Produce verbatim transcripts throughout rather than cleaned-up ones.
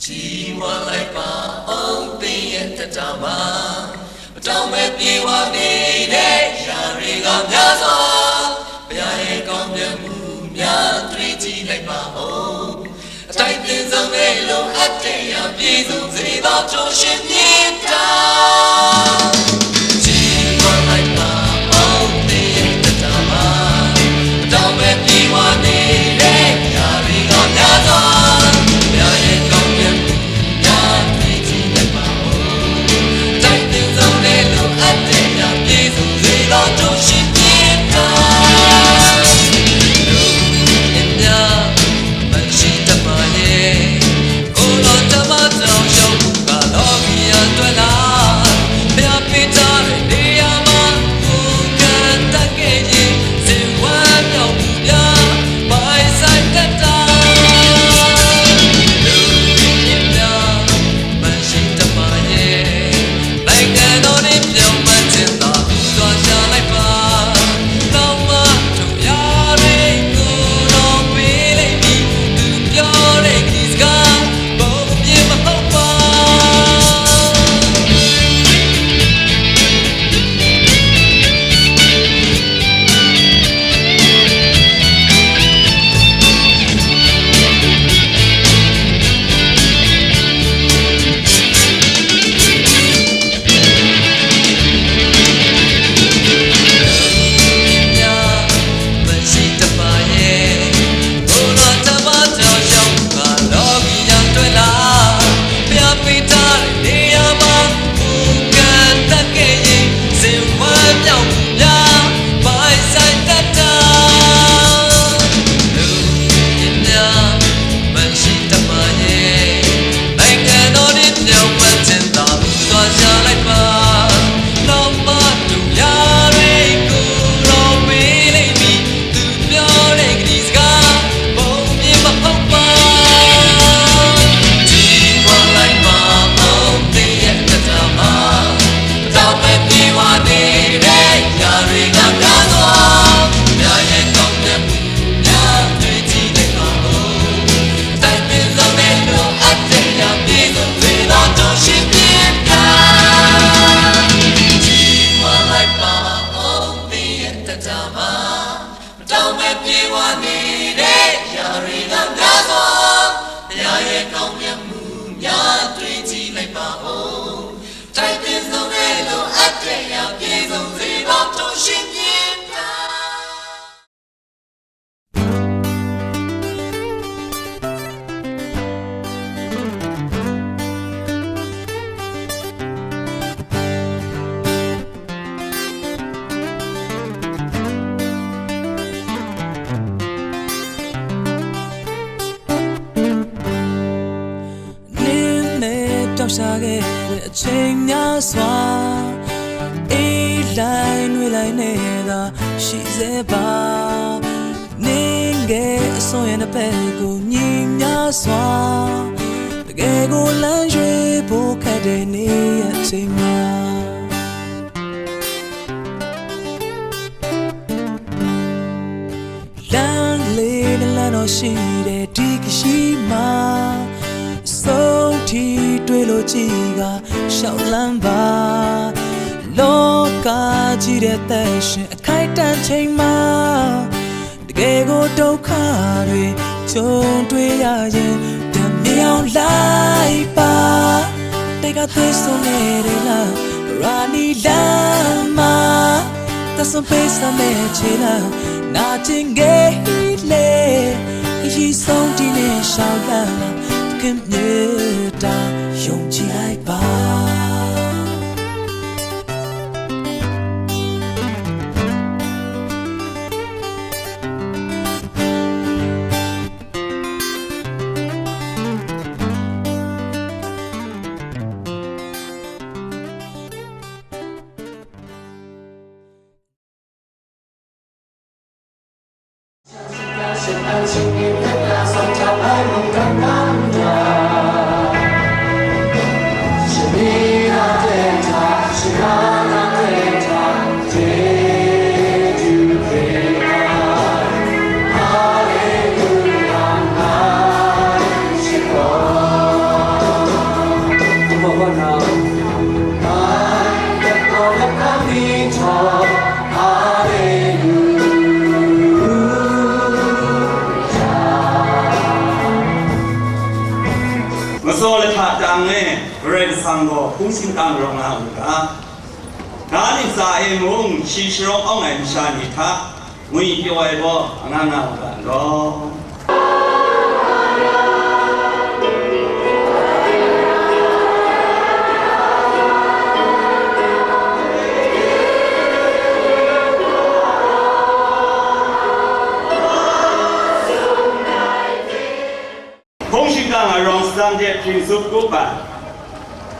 Ji wa lai pa, ong ping yan ta ta ma, matau met pyi wa ni de, ya ri nga mya zawn, baya ye kawng mya mu mya, twi ji lai pa, ong. အထိုက်သင့်ဆုံးနဲ့ လိုအပ်တဲ့အပြည့်စုံစေသော ထိုရှင်မြတ်တာ။ ကြီးပွားလိုက်ပါ အောင်သင်ရဲ့သက်တာမှာ အတောင်းမဲ့ပြေဝါနေတဲ့ ရာသီကများစွာ ဘုရားရဲ့ကောင်းမြတ်မှုများ တွေ့ကြည့်လိုက်ပါဦး။ အထိုက်သင့်ဆုံးနဲ့ လိုအပ်တဲ့အပြည့်စုံစေသော ထိုရှင်မြတ်တာ။ လူအများ မန်ရှိတမရဲ့ ကိုယ်တော်ဓမ္မကြောင့် ရှောင်မှုက လောကီအတွက်လာ ဘုရားပေးထားတဲ့ နေရာမှာ ကိုယ်ကတတ်ခဲ့ရင် စေဝါမြောက်မှုများ ပိုင်ဆိုင်တတ်တာ လူအများ မန်ရှိတမရဲ့ နိုင်ငံတော်နှင့် မြောက်မှန်ခြင်းသာ စွာရှာလိုက်ပါ။ နောက်မှ ထိုရာတွေကိုတော့ ပေးလိမ့်မည်။ သူပြောတဲ့ ကတိစကား ပုံပြင်မဟုတ်ပါ။ နင်းနဲ့ပျောက်ရှာခဲ့တဲ့အချိန်များစွာ အေးလိုက်နွေလိုက်နဲ့သာရှိစေပါ။ နင်းရဲ့အစွန်ရဲ့နှစ်ဖက်ကိုညီမျှစွာ တကယ်ကိုလမ်းရွေးဖို့ခက်တဲ့နေ့ရက်အချိန်မှာ လမ်းလေးနှစ်လမ်းတော့ရှိတဲ့ဒီကရှိမှာ ဆုံးထိတွေ့လို့ကြည့်ကရှောက်လမ်းပါ လောကကြီးတဲ့သက်ရှင်အခိုက်အတန့်ချိန်မှာ တကယ်ကိုဒုက္ခတွေကြုံတွေ့ရရင် တမင်အောင်လိုက်ပါ တိတ်ခါသွေးစွန်နေတဲ့လမ်း ရန်နီလမ်းမှာ သတ်စွန်ပေးစမ်းတဲ့ခြေလမ်း နာကျင်ခဲ့လေ ခရီးဆုံးထိနဲ့ရှောက်လမ်း သခင်မေတ္တာယုံကြည်လိုက်ပါ။ Tsaw lahta tang e Karai Kasang gaw hpung shingkang rawng nga u ga, ga ntsa e mung shi sharawng awng ai masha ni hta ngwi pyaw ai gaw anga nga u ga law. Hpung shingkang a rawng sadang hte hpring zup kup ai,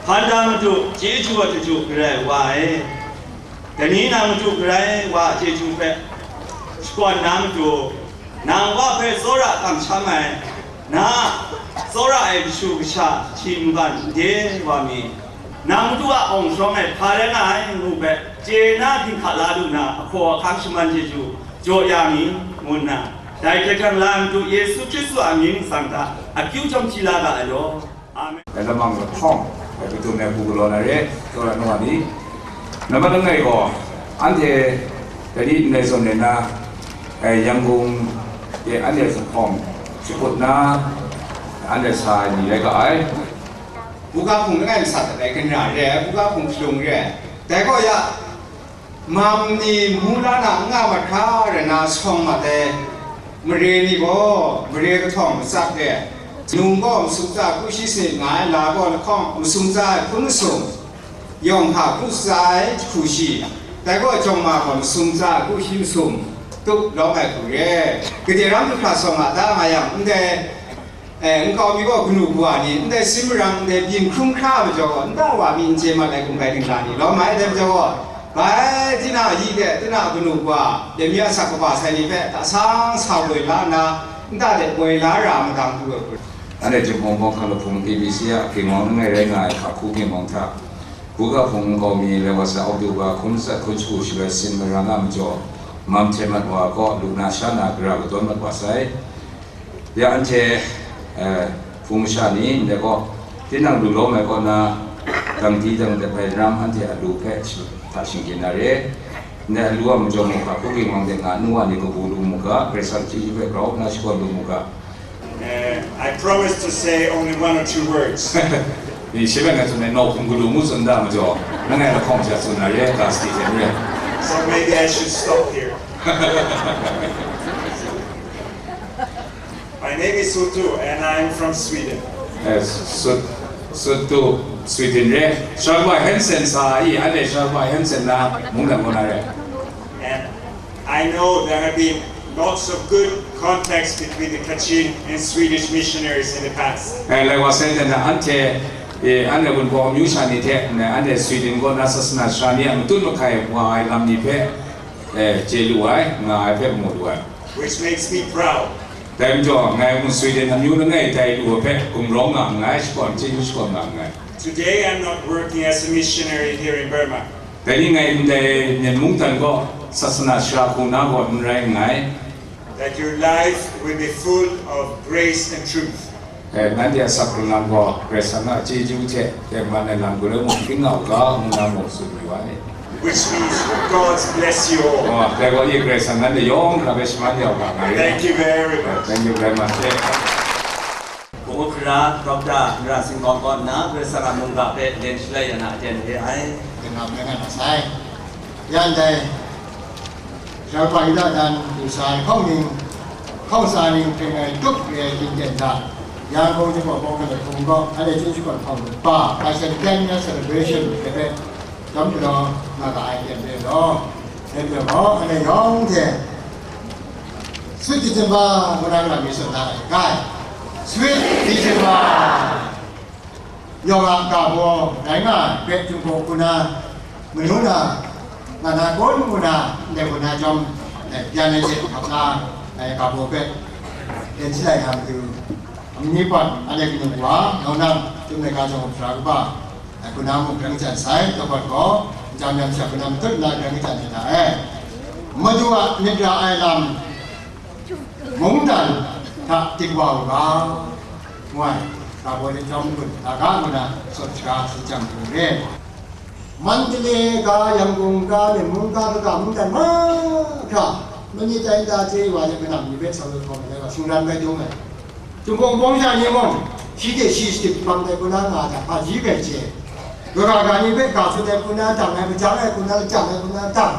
hpan da madu chyeju a chyeju garai wa e, dai ni nang madu garai wa a chyeju hpe shakawn na matu, nang wa hpe tsawra kamsham ai, na a tsawra ai kashu kasha shi mungkan nde wa mi, nang madu a awng shawng e hpa rai nga ai ngu hpe chye na hpinghka la lu na, ahkaw ahkang shaman chyeju jaw ya mi, ngu nna, dai hkye hkrang la ai Madu Yesu Hkristu a mying nsang hta akyu chyawm hti la ga ai law. Amen. Dai lamang lahkawng, dai kadum ai hku galaw na re, tsawra nu wa ni. Nambat langai gaw, anhte dai ni ndai zawn rai na, eh, Yangon de anhte zunhkawng shakut na, anhte sa ai ni rai ga ai. Buga hpung langai masat dai ganra re, buga hpung hkalung re. Dai gaw ya, Mam ni mung la na n nga mahkra rai na sawng mat ai mare ni gaw mare kahtawng matsat re, nung gaw masum tsa hku shi sanit nga ai, la gaw lahkawng masum tsa ai hku masum, yawng hka hku tsa ai hku shi, dai gaw jawng ma gaw masum tsa ai hku shi masum, tup lawng ai hku re. Gade ram du hkra sawng a ta nga yang, ndai E, nkau mi gaw kanu kawa ni, ndai sin marang, ndai byin hkrum hkra ai majaw gaw, nta wa mi n chye mat ai gumhkai dingla ni lawm ai, dai majaw gaw, bai, tinang a yi de, tinang a kanu kawa, dai mi a asak kaba sai ni hpe, ta sang sa woi la nna, nta de woi la ra madang hku ai hku. Anhte Jinghpaw Mawhka Lahpung K B C a ginwang langai rai nga ai hka hku ginwang hta, Buga hpung nkau mi lai wa sa Oktoba hkun matsat hkun shagu shaloi sin marang a majaw, mam hte mat wa kaw lu na sha na gara kadawn mat wa sai. Ya anhte, eh, hpung masha ni ndai gaw, tinang lu lawm ai kaw na, dangdi dangdep ai ram anhte a lu hpe shi-, hta shingkyin na re. Ndai a lu a majaw mu hka, hku ginwang de nga, nu wa ni kabu lu mu ga, Karai Kasang chyeju hpe grau nna shakawn lu mu ga. Uh, I promise to say only one or two words. Ni shi bai nga tsun ai, nawk hpung galu ngu tsun da majaw, langai lahkawng sha tsun na re, ga sadi hte n re. So maybe I should stop here. My name is Sutu and I'm from Sweden. Eh, Sut-, Sutu, Sweden re. Shalva Hansen sa i, ale Shalva Hansen na mungdan kaw na re. And I know there have been lots of good contacts between the Kachin and Swedish missionaries in the past. Eh, lai wa sai dan na anhte, eh, anhte Wunpawng amyu sha ni hte, ne, anhte Sweden kaw na sasana sara ni a matut mahkai wa ai lam ni hpe, eh, chye lu ai, nga ai hpe mu lu ai. Which makes me proud. Dai majaw, ngai mung Sweden amyu langai dai lu ai hpe gumrawng nga nngai, shakawn, chyeju shakawn nga nngai. Today, I'm not working as a missionary here in Burma. Dai ni ngai ndai Myen mungdan gaw sasana sara hku na gaw n rai nngai. That your life will be full of grace and truth. Eh, nanhte a asak hkrung lam gaw Karai Kasang a chyeju hte tengman ai lam galoi mung hpring nga u ga, ngu na mung tsun yu ai. Which means God bless you all. Oh, dai gaw, Karai Kasang nanhte yawng hkra hpe shaman ya u ga, ngai. Thank you very much. Thank you very much. Hpung hkra, Doctor Nra Singkawng kaw nna, Karai Kasang a mungga hpe len shalai ya na aten re ai. Kangam rai nga na sai. Yan dai, Shalva Yuda dan du sa ai hkawng ning, hkawng sa ning hpring ai tup re ai hkying ten hta, Yangon Jinghpaw Mawhka Lahpung gaw, anhte chyeju shakawn hpawng pa, Bicentennial Celebration de hpe, Dawm galaw nga ga ai hte maren gaw, dai majaw gaw, anhte yawng hte Sweet December ngu na lam mi tsun na ai, gai. Sweet December! Yawng a ga baw rai nga ai hpe, Jinghpaw hku na, manu na, nga na kun ngu na, ndai hku na chyawm, eh, byan ai hte hkap na, eh, ga baw hpe, den shalai na matu, amyu ni pawt, anhte kanu wa, nau nang, Chyum laika jawng sara kaba, Ai, hku na mung grang jan sai, dawbat gaw, nchyam yan sha hku na matut nna grang jan ai hta e. Madu a myit ra ai lam, mungdan hta dik wa u ga, ngu ai, ga baw ni chyawm gun, ga ga ngu na, sawt shaga si jang hku re. Mandalay ga, Yangon ga, Myen mung ga, kaga mungdan mahkra, mani tai nta chye wa ai kanam ni hpe sau ai hkawm ai, shingran bai dung ai. Jinghpaw Wunpawng sha ni mung, Shi hte shi shadip hpang ai hku na nga ai hta, hpaji grai chye. Kaga ga ni hpe ga tsun ai hku na dang ai, majang ai hku na lajang ai hku na dang.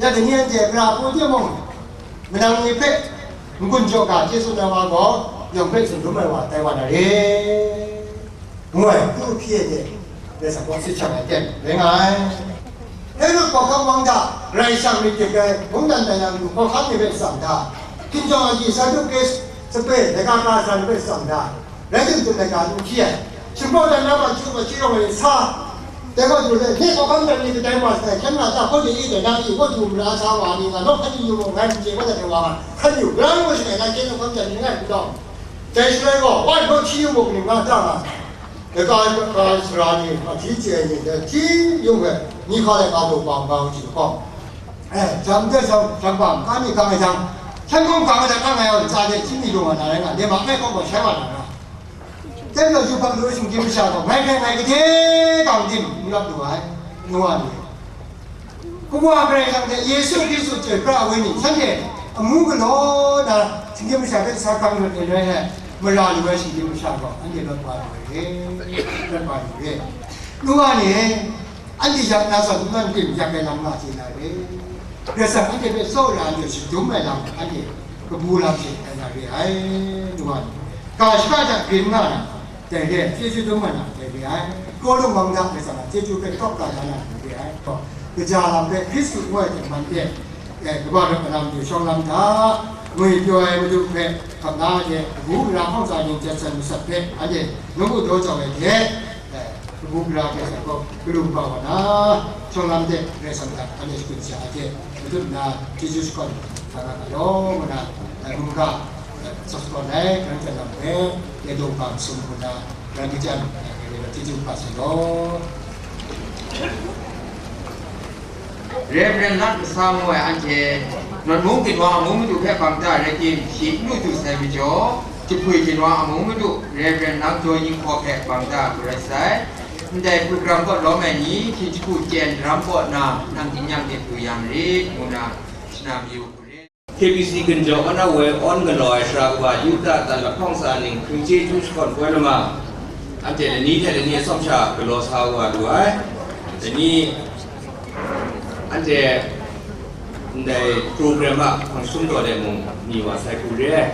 Ya dai ni anhte mara pru timung, manang ni hpe n-gun jaw ga chye tsun ai wa gaw, yawng hpe tsun dum ai wa tai wa na re, ngu ai, kru hpyi ai hte, Karai Kasang gaw sit shang ai ten rai nga ai. Herod hkawhkam wang hta, Karai Kasang myit dik ai mungdan tai na matu hkawhkam ni hpe tsang hta, hkinjawng agyi Saduke sape, laika ka sa ni hpe tsang hta, rai tim tim laika n hkyi ai, shingkawng dan na ma chyu ma chyu rawng ai sa, dai gaw du let, nye hkawhkam dan ni kadai wa sai, hkyen nga ta hkaw de i dai na i, hkaw du mara sa wa ni nga, nawk hkan yu mu, ngai n chye wa dat ai wa nga, hkan yu, gara yu wa shangai na, hkyen hkawhkam dan ni ngai n dawng. Dai shaloi gaw, wa hpang hti yu mu, kaning nga ta nga, laika ka sara ni, ahti chye ai ni, dai hti yung hpe, myi hka laika daw bang ga u hti hkawng, eh, jang de jang, jang bang, ka mi kang ai jang, hkyen hkawng kang ai jang, kang ai yawng, tsa de, hti mi daw nga na rai nga, de ma ai hkawng gaw shai wa na ra. Dai majaw, yubak lu ai shinggyim masha gaw, ngai hpe ngai gade kang tim n lap lu ai, nu wa ni. Kawa Karai Kasang hte Yesu Hkristu chyoi pra ai wenyi, shanhte amu galaw na shinggyim masha hpe sa hkang rawt ai rai ai, mara lu ai shinggyim masha gaw, anhte lawt wa lu ai re, lawt wa lu ai re. Nu wa ni, anhte yak na zawn, n man tim yak ai lam nga chye na re. Karai Kasang anhte hpe tsawra ai majaw shadum ai lam, anhte kabu lam hte tai na re ai, nu wa ni. Ga shaka hta grin nga na, dai re ai, chyeju dum nga na, dai re ai. Kawlung wang hta Karai Kasang a chyeju hpe tawk ka da na, dai re ai. Gaja lam hpe Hkristu ngu ai hte man hte, eh, kaba rawt ai lam du shawng lam hta, ngwi pyaw ai Madu hpe hkap na hte, kabu gara hkawng tsa ning jan san masat hpe, anhte nawku daw jau ai hte, eh, kabu gara hte sa gaw, galu kaba wa na, shawng lam hte Karai Kasang hta anhte shakut sha ai hte, matut nna chyeju shakawn hkra nga ga law, ngu na, eh, mungga, eh, sa shakawn ai, karan hkrat lam hpe, Yedaw Bang sum hku na, karan kachyan, eh, chyeju kaba sai law. Reverend Lat Kasa ngu ai anhte, Nawn Mung Ginwa Amu Madu hpe bang ta rai tim, shi n lu du sai majaw, Jahpui Ginwa Amu Madu, Reverend Nang Jaw Yin Hkaw hpe bang ta lu rai sai. Ndai program kaw lawm ai ni, hkying jahku chyen daram kaw na, nang din yang de pru ya marit, ngu na, shana mayu hku re. K B C Ginjaw Awn Awoi Awn galaw ai Sara Kaba Yuda Tan lahkawng tsa ning hpring chyeju shakawn poi lama, anhte lani hte lani atsawm sha galaw sa wa lu ai. Lani anhte ndai program a hpang sum taw de mung ni wa sai hku re ai.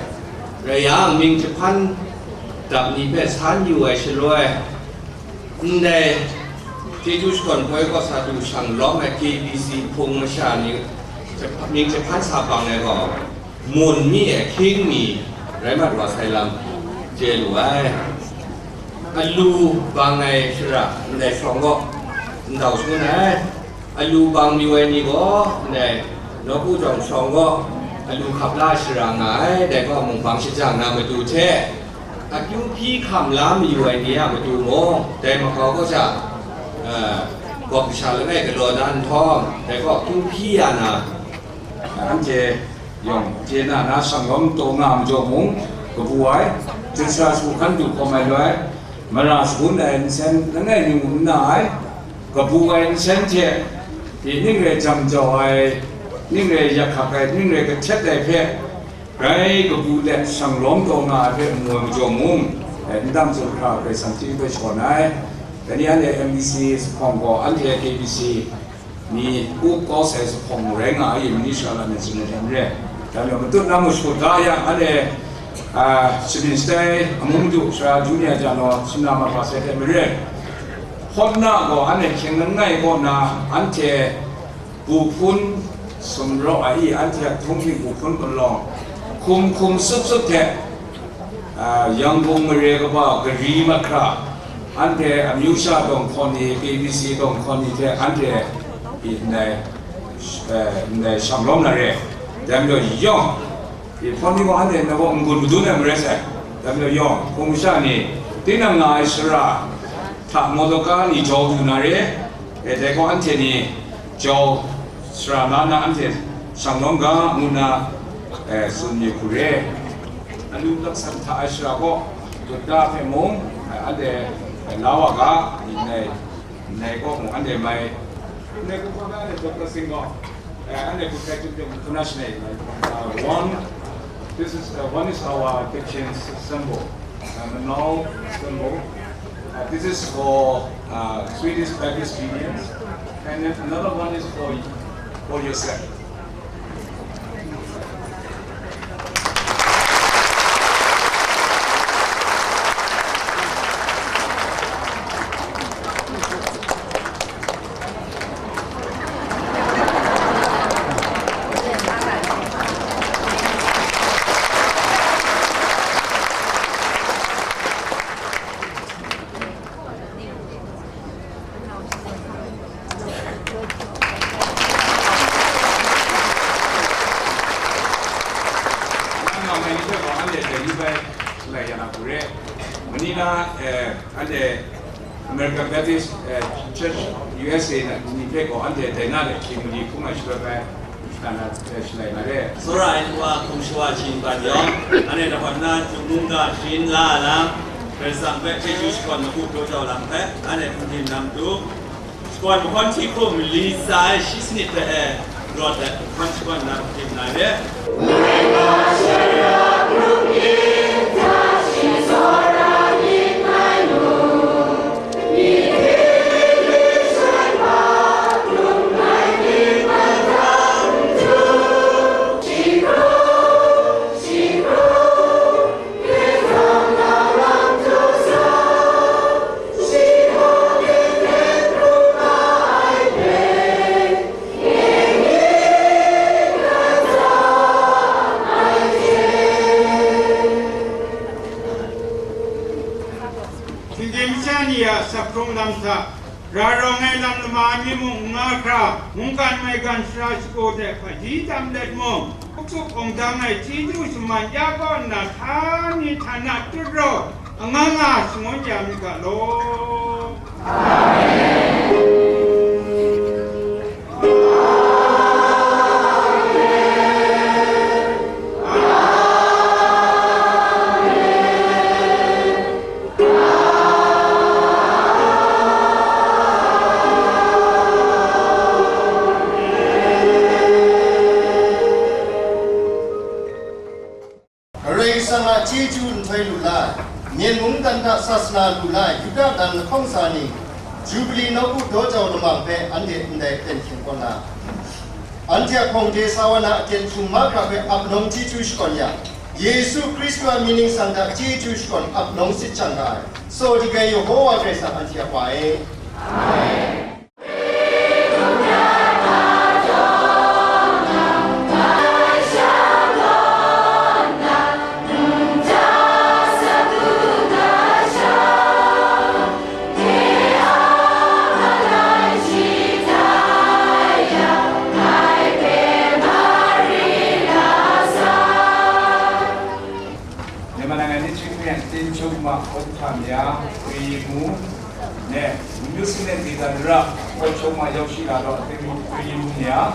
Rai yang, mying jahpan dap ni hpe san yu ai shaloi, ndai chyeju shakawn poi kaw sa du shang lawm ai K B C Hpung masha ni mying jahpan sa bang ai gaw, mun mi e hkying mi rai mat wa sai lam chye lu ai. Alu bang ai shara ndai shawng gaw ndau shangun ai. Alu bang mayu ai ni gaw ndai nawku jawng shawng gaw alu hkap la shara nga ai. Dai gaw mung bang shajang na matu hte, akyu hpyi hkam la mayu ai ni a matu mung, dai makau kaw sha, eh, gawp kasha langai galaw da nhtawm, dai gaw akyu hpyi ya na, anhte yawng chye na na shang lawm taw nga majaw mung, kabu ai, Jinsa Su Hkan Du hkawm ai loi, mara shangun ai nsen langai mi ngu n na ai, kabu ai nsen hte, ning rai jam jau ai, ning rai yak hkak ai, ning rai kahtet ai hpe, grai kabu let shang lawm taw nga ai hpe mu ai majaw mung, eh, n dam tsun hkra Karai Kasang chyeju hpe shawn ai. Dai ni anhte M B C zuphpawng gaw, anhte K B C ni up kau sai zuphpawng rai nga ai, mani sara lam e tsun ai hte maren, dai majaw matut na mashut ga yang, anhte, ah, shabyin shatai Amu Madu Sara Junior Jano Sumna Mapha sai hte maren, hpawt na gaw anhte hkying langai kaw na, anhte bu hpun sumraw ai, anhte a htung hping bu hpun palawng hkum hkum sup sup hte, ah, Yangon mare kaba gari mahkra, anhte amyu sha dawng hkawn ni, K B C dawng hkawn ni hte anhte ndai, eh, ndai shang lawm na re. Dai majaw yawng, Hpawt ni gaw anhte na gaw n-gun madun ai marai sai. Dai majaw yawng, hpung masha ni, tinang nga ai sara hta mawtaw ka ni jau du na re, e, dai gaw anhte ni jau sara na na anhte shang lawm ga, ngu nna, e, tsun yu hku re. Alu laksan hta ai sara gaw, dut da hpe mung, e, anhte, e, la wa ga, ndai, ndai gaw mung anhte mai, ndai gaw, anhte dawp lasing gaw, e, anhte hku hkrai chyum chyum hku na shangai, e, one, this is, e, one is our kitchen symbol. Uh, Manal Stumbo. Uh, this is for uh, Swedish Baptist Unions, and then another one is for for yourself. Nga mai ni hpe gaw anhte dai ni bai shalai ya na hku re. Manila, eh, anhte American Baptist, eh, Church U S A na ni hpe gaw anhte dai na le hkying mali hkrum ai shaloi bai, na na, eh, shalai na re. Tsawra ai nu wa hkum shawa shayin bat yawng, anhte dapat na Jung mungga shayin la lam, Karai Kasang hpe chyeju shakawn magu daw jau lam hpe, anhte hpung htim na matu, shakawn mahkawn hti hkrum mali tsa ai shi sanit hpe e rawt ai mahkawn shakawn na hprim na re. Shinggyim masha ni a saphung lam hta, ra rawng ai lam lama ai mi mung n nga hkra, mungkan maigan sara shagu hte hpaji tam let mung, hkuk hkuk awng dang ai chyeju shaman ya kau nna, htani htana tut rau, anga nga shangun ya mi ga law. Karai Kasang a chyeju nhtoi lu la ai, Myen mungdan hta sasana lu la ai Yuda dan lahkawng sa ni, Jubili nawku daw jau lamang hpe anhte ndai ten hkying kaw na, anhte a hpawng de sa wa na aten htum mahkra hpe ap nawng chyeju shakawn ya, Yesu Hkristu a mying ningsang hta chyeju shakawn ap nawng sit jang ga ai, Tsaw di ai Yehowa Karai Kasang anhte a Wa e. Amen. Myanmar Naingan Nihchying Hkriyan Tin Chyum Ma Upa Hta Mya, Kwi Mu, ne, Myu Singlet Data Nara Hkoi Chong Ma Yawshi La Daw, Kwi Mu, Kwi Mu Mya,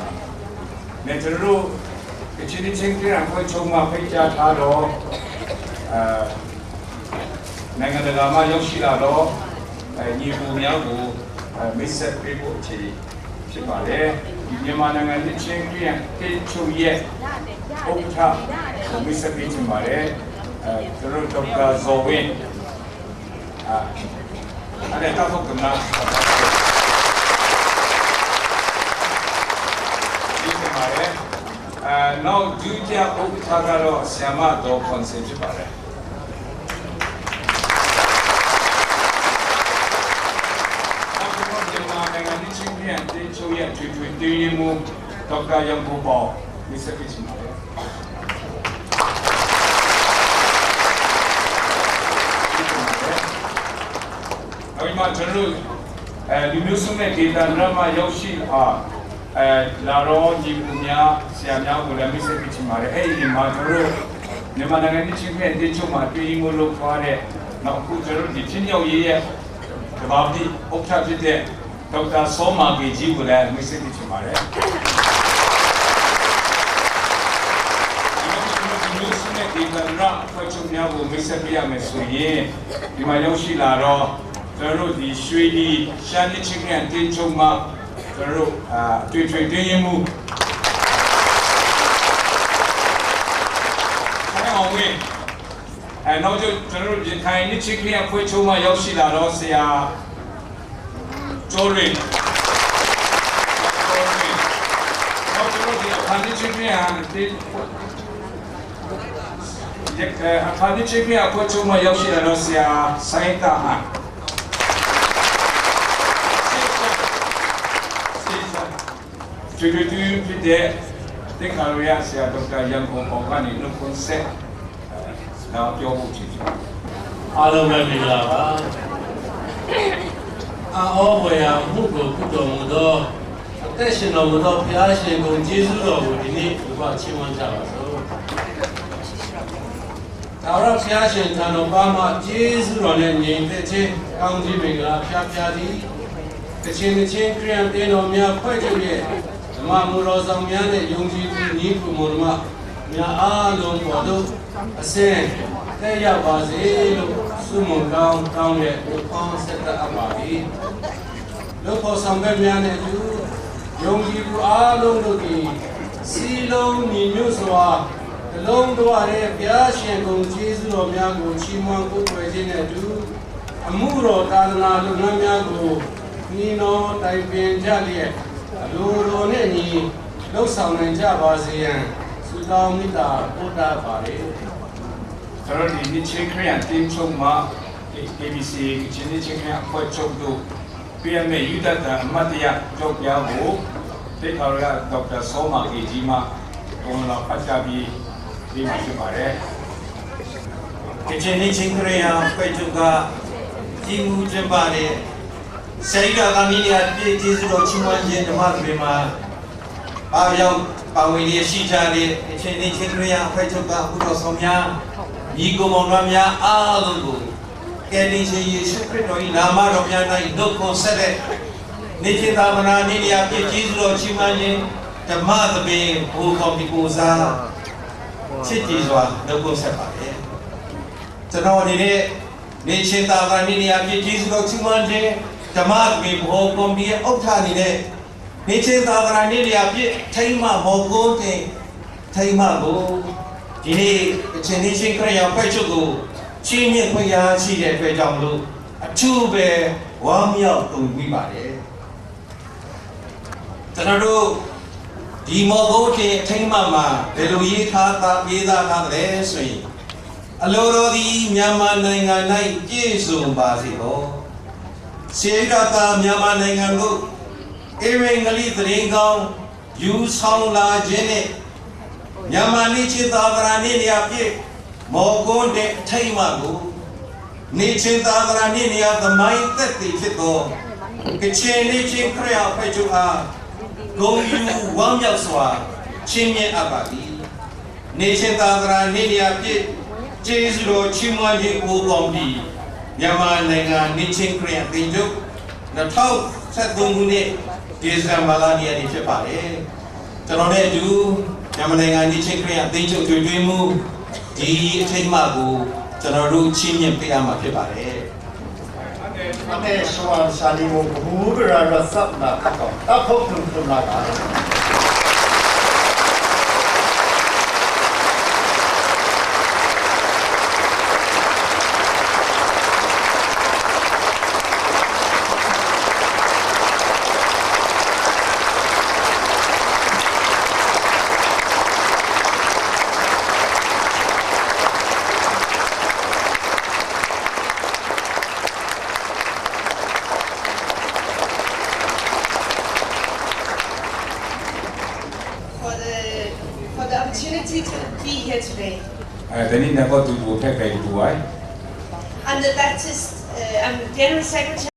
ne, Taru, Kachin Nihchying Hkriyan Hkoi Chong Ma Hpe Kya Hta Daw, eh, နိုင်ငံတကာမှရောက်ရှိလာသော အဲ၊ ညီအစ်ကိုများကို၊ အဲ၊ မိတ်ဆက်ပေးဖို့အချိန်ဖြစ်ပါတယ်။ မြန်မာနိုင်ငံနှစ်ခြင်းခရစ်ယာန်သင်းချုပ်ရဲ့ဥက္ကဋ္ဌကိုမိတ်ဆက်ပေးချင်ပါတယ်။ အဲ၊ ကျွန်တော်တို့ဒေါက်တာဇော်ဝင်း၊ အဲ၊ အဲ့ဒါတောက်ထုတ်ကမ္ဘာဖြစ်ပါတယ်။ အဲ၊ နောက်ဒုတိယဥက္ကဋ္ဌကတော့ဆရာမဒေါ်ခွန်ဆင်ဖြစ်ပါတယ်။ နောက်တစ်ခါမြန်မာနိုင်ငံနှစ်ခြင်းခရစ်ယာန်သင်းချုပ်ရဲ့အထွေထွေအတွင်းရေးမှူးဒေါက်တာရန်ကိုပေါင်မိတ်ဆက်ပေးချင်ပါတယ်။ နောက်ပြီးမှကျွန်တော်တို့အဲလူမျိုးစုမဲ့ဒေသနရမရောက်ရှိလာအဲလာတော့ညီအစ်ကိုများဆရာများကိုလည်းမိတ်ဆက်ပေးချင်ပါတယ်။ အဲ့ဒီမှာကျွန်တော်တို့မြန်မာနိုင်ငံနှစ်ခြင်းခရစ်ယာန်သင်းချုပ်မှာအတွင်းရေးမှူးလုပ်ထားတဲ့နောက်အခုကျွန်တော်တို့ဒီဖြစ်မြောက်ရေးရဲ့သဘာပတိဥက္ကဋ္ဌဖြစ်တဲ့ဒေါက်တာစောမာဂေကြီးကိုလည်းမိတ်ဆက်ပေးချင်ပါတယ်။ ဒီမျိုးစုမဲ့ဒေသနရအဖွဲ့ချုပ်များကိုမိတ်ဆက်ပေးရမယ်ဆိုရင်ဒီမှာရောက်ရှိလာတော့ကျွန်တော်တို့ဒီရွှေလီရှမ်းနှစ်ခြင်းခရစ်ယာန်သင်းချုပ်မှကျွန်တော်တို့အာအထွေထွေအတွင်းရေးမှူး ခိုင်အောင်ဝင်း အဲ၊ နောက်ကျတော့ ကျွန်တော်တို့ ရခိုင်နှစ်ချင်းခရစ်ယာန်အဖွဲ့ချုပ်မှ ရောက်ရှိလာတော့ ဆရာကျော်လွင်၊ ကျော်လွင်၊ နောက်ကျွန်တော်တို့ ဒီအခါ နှစ်ချင်းခရစ်ယာန်အသင်း၊ ရ- အဲ၊ အခါ နှစ်ချင်းခရစ်ယာန်အဖွဲ့ချုပ်မှ ရောက်ရှိလာတော့ ဆရာစိုင်းသန်းဟန်၊ ထွေထွေထူးထူးဖြစ်တဲ့ သိက္ခာတော်ရဆရာ ဒေါက်တာရန်ကုန်အောင်ကနေ နှုတ်ခွန်းဆက် လာပြောဖို့ ချစ်ချင်ပါတယ်။ အားလုံးပဲမင်္ဂလာပါ။ အံ့ဩဖွယ်ရာအမှုကို ပြုတော်မူသော၊ အသက်ရှင်တော်မူသော ဘုရားရှင်ကို ကျေးဇူးတော်ကို ဒီနေ့ လူကချီးမွမ်းကြပါစို့။ ထာဝရဘုရားရှင်ထံတော်ပါမှ ကျေးဇူးတော်နဲ့ ငြိမ်သက်ခြင်း၊ ကောင်းခြင်းမင်္ဂလာ ဖျားဖျားသီး၊ ကချင်နှစ်ချင်းခရစ်ယာန်အသင်းတော်များ အဖွဲ့ချုပ်ရဲ့ ဓမ္မမူတော်ဆောင်များနဲ့ ယုံကြည်သူ ညီအစ်ကို မောင်နှမများအားလုံးပေါ်သို့ အစဉ်သက်ရောက်ပါစေလို့ ဆုမွန်ကောင်းတောင်းတဲ့ နှုတ်ခွန်းဆက်သအပ်ပါသည်။ လုပ်ဖော်ဆောင်ဖက်များနဲ့အတူ ယုံကြည်သူအားလုံးတို့သည် စည်းလုံးညီညွတ်စွာ တလုံးတဝတည်း ဘုရားရှင်ဂုဏ်ကျေးဇူးတော်များကို ချီးမွမ်းကိုးကွယ်ခြင်းနဲ့အတူ အမှုတော်သာသနာလုပ်ငန်းများကို နှီးနှောတိုင်ပင်ကြလျက် အလိုတော်နှင့်အညီ လုပ်ဆောင်နိုင်ကြပါစေရန် ဆုတောင်းမေတ္တာပို့သပါတယ်။ ကျွန်တော်ဒီနှစ်ချင်းခရစ်ယာန်အသင်းချုပ်မှ KBC ကချင်နှစ်ချင်းခရစ်ယာန်အဖွဲ့ချုပ်သို့ ပေးအပ်မယ့် ယူဒသံအမှတ်တရ ကျောက်ပြားကို သိက္ခာတော်ရ ဒေါက်တာစောမာအေးကြီးမှ ပုံတော်ဖတ်ကြားပြီး ပေးမှာဖြစ်ပါတယ်။ ကချင်နှစ်ချင်းခရစ်ယာန်အဖွဲ့ချုပ်က ကြီးမှူးကျင်းပတဲ့ ဆရာကြီးတော်သားမီးလီယာပြည့် ကျေးဇူးတော်ချီးမွမ်းခြင်းဓမ္မသဘင်မှာ ပါရောက်ပါဝင်လျက်ရှိကြတဲ့ ကချင်နှစ်ချင်းခရစ်ယာန်အဖွဲ့ချုပ်ကအမှုတော်ဆောင်များ၊ ညီကိုမောင်နှမများအားလုံးကို ကယ်တင်ရှင်ယေရှုခရစ်တော်၏နာမတော်များ၌နှုတ်ခွန်းဆက်တဲ့ နှစ်ချင်းသာသနာနှစ်လျာပြည့်ကျေးဇူးတော်ချီးမွမ်းခြင်းဓမ္မသဘင်ဗဟိုကော်မတီကိုယ်စားချစ်ကြည်စွာနှုတ်ခွန်းဆက်ပါတယ်။ ကျွန်တော်အနေနဲ့ နှစ်ချင်းသာသနာနှစ်လျာပြည့်ကျေးဇူးတော်ချီးမွမ်းခြင်းဓမ္မသဘင်ဗဟိုကော်မတီရဲ့ဥက္ကဋ္ဌအနေနဲ့ နှစ်ချင်းသာသနာနှစ်လျာပြည့်ထိမ်းမှတ်မော်ကွန်းတင်ထိမ်းမှတ်ကို ဒီနေ့ကချင်နှစ်ချင်းခရစ်ယာန်အဖွဲ့ချုပ်ကိုချီးမြှင့်ခွင့်ရရှိတဲ့အတွက်ကြောင့်မလို့ အထူးပဲဝမ်းမြောက်ဂုဏ်ယူမိပါတယ်။ ကျွန်တော်တို့ဒီမော်ကွန်းတင်ထိမ်းမှတ်မှာဘယ်လိုရေးထားသ- ရေးသားထားသလဲဆိုရင်၊ အလိုတော်သည်မြန်မာနိုင်ငံ၌ပြည့်စုံပါစေသော။ ဆရာကြီးတော်သားမြန်မာနိုင်ငံသို့ ဧဝံဂေလိသတင်းကောင်းယူဆောင်လာခြင်းနှင့် မြန်မာနှစ်ချင်းသာသနာနှစ်လျာပြည့်မော်ကွန်းတင်အထိမ်းအမှတ်ကို နှစ်ချင်းသာသနာနှစ်လျာသမိုင်းသက်သေဖြစ်သော ကချင်နှစ်ချင်းခရစ်ယာန်အဖွဲ့ချုပ်အား ဂုဏ်ယူဝမ်းမြောက်စွာချီးမြှင့်အပ်ပါသည်။ နှစ်ချင်းသာသနာနှစ်လျာပြည့်ကျေးဇူးတော်ချီးမွမ်းခြင်းဗဟိုကော်မတီ မြန်မာနိုင်ငံနှစ်ချင်းခရစ်ယာန်အသင်းချုပ် နှစ်ထောင့်ဆယ့်သုံးခုနှစ် ဒီဇင်ဘာလနေ့ရက်နေ့ဖြစ်ပါတယ်။ ကျွန်တော်နဲ့အတူမြန်မာနိုင်ငံနှစ်ချင်းခရစ်ယာန်အသင်းချုပ်တွင်တွင်မူဒီအထိမ်းအမှတ်ကိုကျွန်တော်တို့ချီးမြှင့်ပေးရမှာဖြစ်ပါတယ်။ အသက်ရှင်စွာနေမှု ဘုရားရသနာကတော့ တပ်ဖို့ပြုလုပ်လာတာ။ For the, for the opportunity to be here today. အဲ၊ ဒီနေ့ နံပါတ်တစ်ကို ထည့်ပေးဖို့ပါ။ I'm the Baptist, uh, I'm the General Secretary.